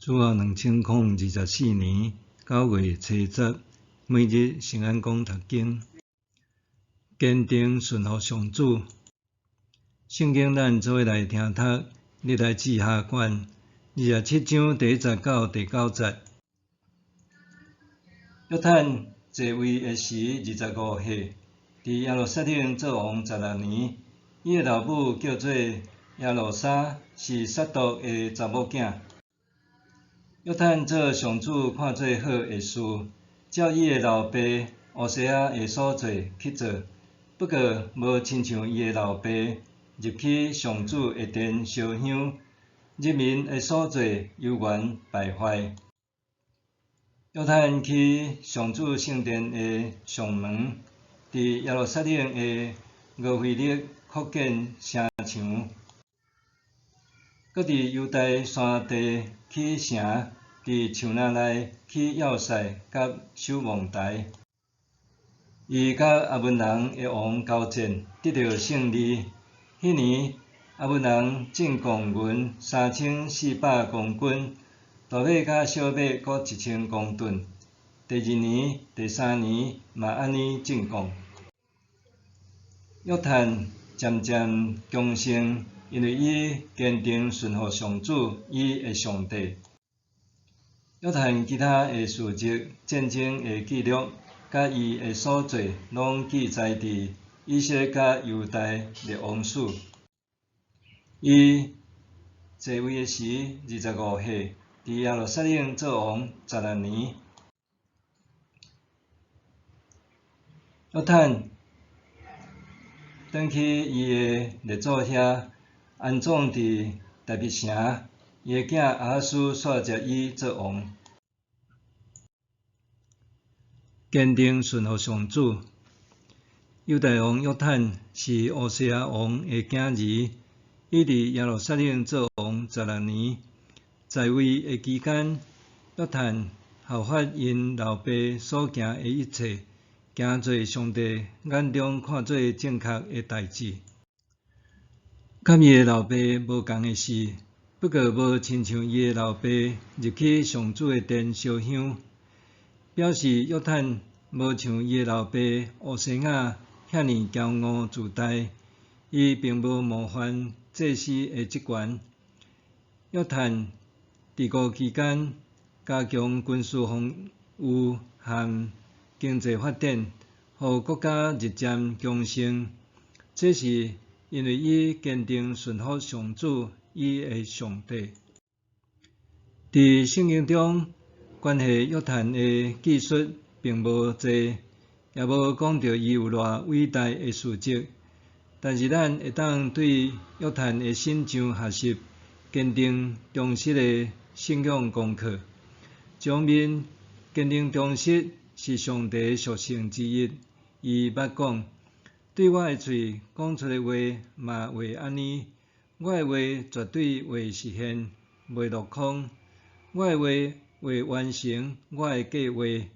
主後2024年9月初十，每日聖安講讀經，堅定順服上主。聖經咱做伙來聽讀《歷代志下》卷27章第一節到第九節。約坦在位的時25歲，佇耶路撒冷做王16年。伊的老母叫做耶路撒，是撒督的查某囝。約坦做上主看做好的事，照伊的老爸烏西亞的所做去做，不過無親像伊的老爸入去上主的殿燒香，人民的所做猶原敗壞。約坦起上主聖殿的上門，佇耶路撒冷的俄斐勒擴建城牆，閣佇猶大山地起城，佇樹林內起要塞佮守望台。伊佮亞捫人的王交戰，得著勝利。彼年，亞捫人進貢銀3400公斤，大馬佮小馬各1000公噸。第二年、第三年嘛按呢進貢。約坦漸漸強盛，因為伊堅定順服上主，伊的上帝。約坦其他的事蹟、戰爭的記錄，佮伊的所做，攏記載佇以色列佮猶大列王史。伊在位的時25歲，佇耶路撒冷做王16年。約坦轉去伊的列祖遐，安葬佇大衛城，伊的囝亞哈斯煞接伊做王。堅定順服上主。猶大王約坦是烏西亞王的囝兒，伊佇耶路撒冷做王16年。在位的期間，約坦效法𪜶老爸所行的一切，行做上帝眼中看做正確的代誌。佮伊的老爸無仝的是，不過無親像伊的老爸入去上主的殿燒香，表示約坦無像伊的老爸烏西雅遐爾驕傲自大，伊並無冒犯祭司的職權。約坦治國期間，加強軍事防禦和經濟發展，予國家日漸強盛。這是因為伊堅定順服上主，伊的上帝。佇聖經中，關係約坦的記述並無濟，也無講著伊有偌偉大的事蹟。但是咱會當對約坦的身上學習堅定忠實的信仰功課。一方面，堅定忠實是上帝的屬性之一。伊捌講：對我的喙講出的話嘛會按呢，我的話絕對會實現，袂落空。我的話會完成我的計劃，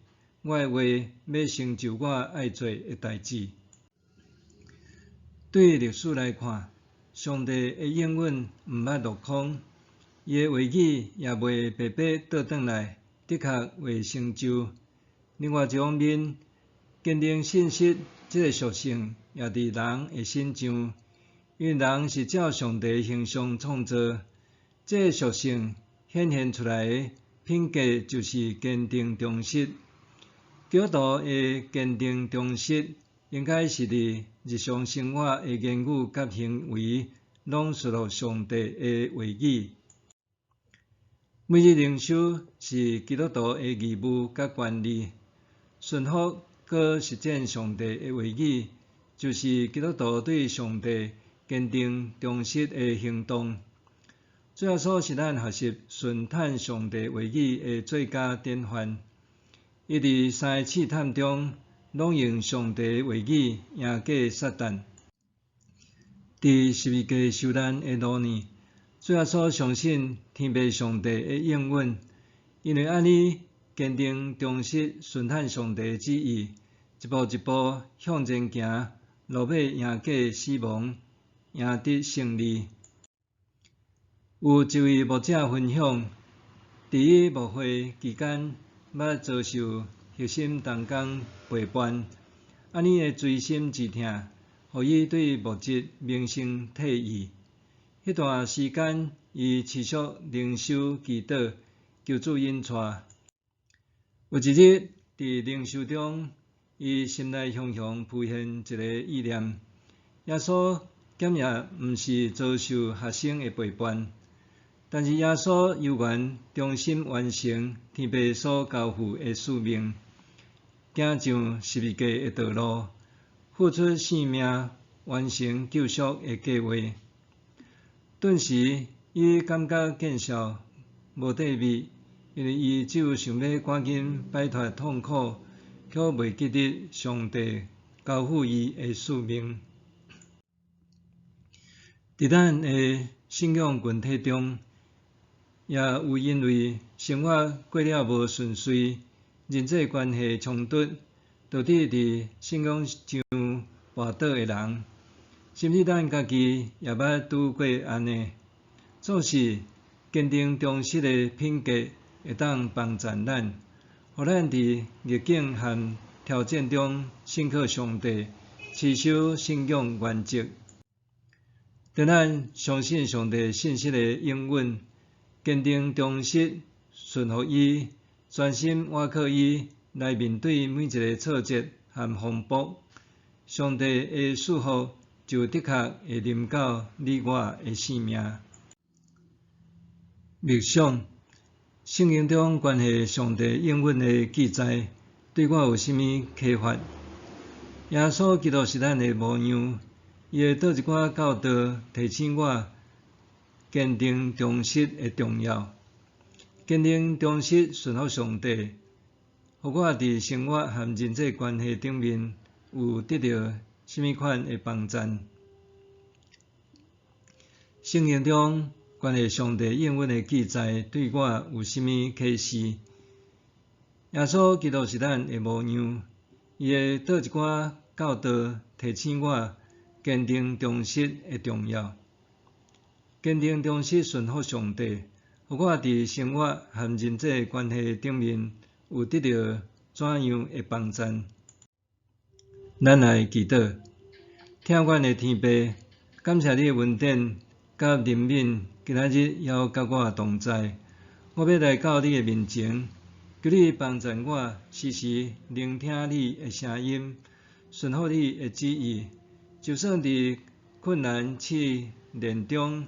我的話欲成就我愛做的代誌。對歷史來看，上帝的應允毋捌落空，伊的話語也袂白白倒轉來，的確會成就。另外一方面，堅定信實這个屬性也佇人的身上，因為人是照上帝形象創造，這个屬性顯現出來的品格就是堅定忠實。基督徒的堅定忠實，應該是佇日常生活的言語佮行為，攏順服上帝的話語。每日靈修是基督徒的義務佮權利，順服閣實踐上帝的話語，就是基督徒對上帝堅定忠實的行動。主耶穌是咱學習順趁上帝話語的最佳典範。伊佇三个試探中，攏用上帝的話語贏過撒旦。佇十字架受難的路呢，主耶穌相信天父上帝的應允，因為按呢堅定忠實順趁上帝的旨意，一步一步向前行，落尾贏過死亡，贏得勝利。有一位牧者分享，佇佇伊牧會期間，捌遭受核心同工背叛，按呢的錐心之痛，予伊對牧職萌生退意。彼段時間，伊持續靈修祈禱，求主引帶。有一日，佇靈修中，伊心內雄雄浮現一個意念：耶穌敢也毋是遭受學生的背叛，但是耶穌猶原忠心完成天父所交付的使命，行上十字架的道路，付出性命，完成救贖的計劃。頓時，伊感覺見笑無地位，因為伊只有想欲趕緊擺脫痛苦，卻袂記得上帝交付伊的使命。佇咱的信仰群體中，也有因為生活過了無順遂、人際關係衝突，導致佇信仰上跋倒的人，甚至咱家己也捌拄過按呢。總是堅定忠實的品格，會當幫助咱，予咱佇逆境和挑戰中信靠上帝，持守信仰原則。當咱相信上帝信實的應允，堅定忠實，順服伊，專心倚靠伊，來面對每一个挫折和風暴，上帝的賜福就的確會臨到你我的生命。默想，聖經中關係上帝應允的記載，對我有啥物啟發？耶穌基督是咱的模樣，伊的佗一寡教導提醒我堅定忠實的重要。堅定忠實順服上帝，予我佇生活和人際關係頂面有得著啥物款的幫贊？聖經中關於上帝應允的記載，對我有啥物啟示？耶穌基督是咱的模樣，伊的佗一寡教導提醒我堅定忠實的重要。堅定忠實順服上帝，予我佇生活和人際關係頂面有得著怎樣的幫贊？咱來祈禱，疼阮的天父，感謝你的恩典佮憐憫，今仔日猶佮我同在。我欲來到你的面前，求你幫助我，時時聆聽你的聲音，順服你的旨意。就算佇困難試煉中，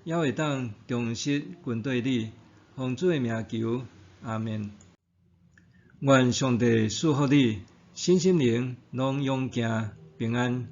猶會當忠實跟綴你。奉主的名求，阿們。願上帝賜福你，身心靈攏勇健平安。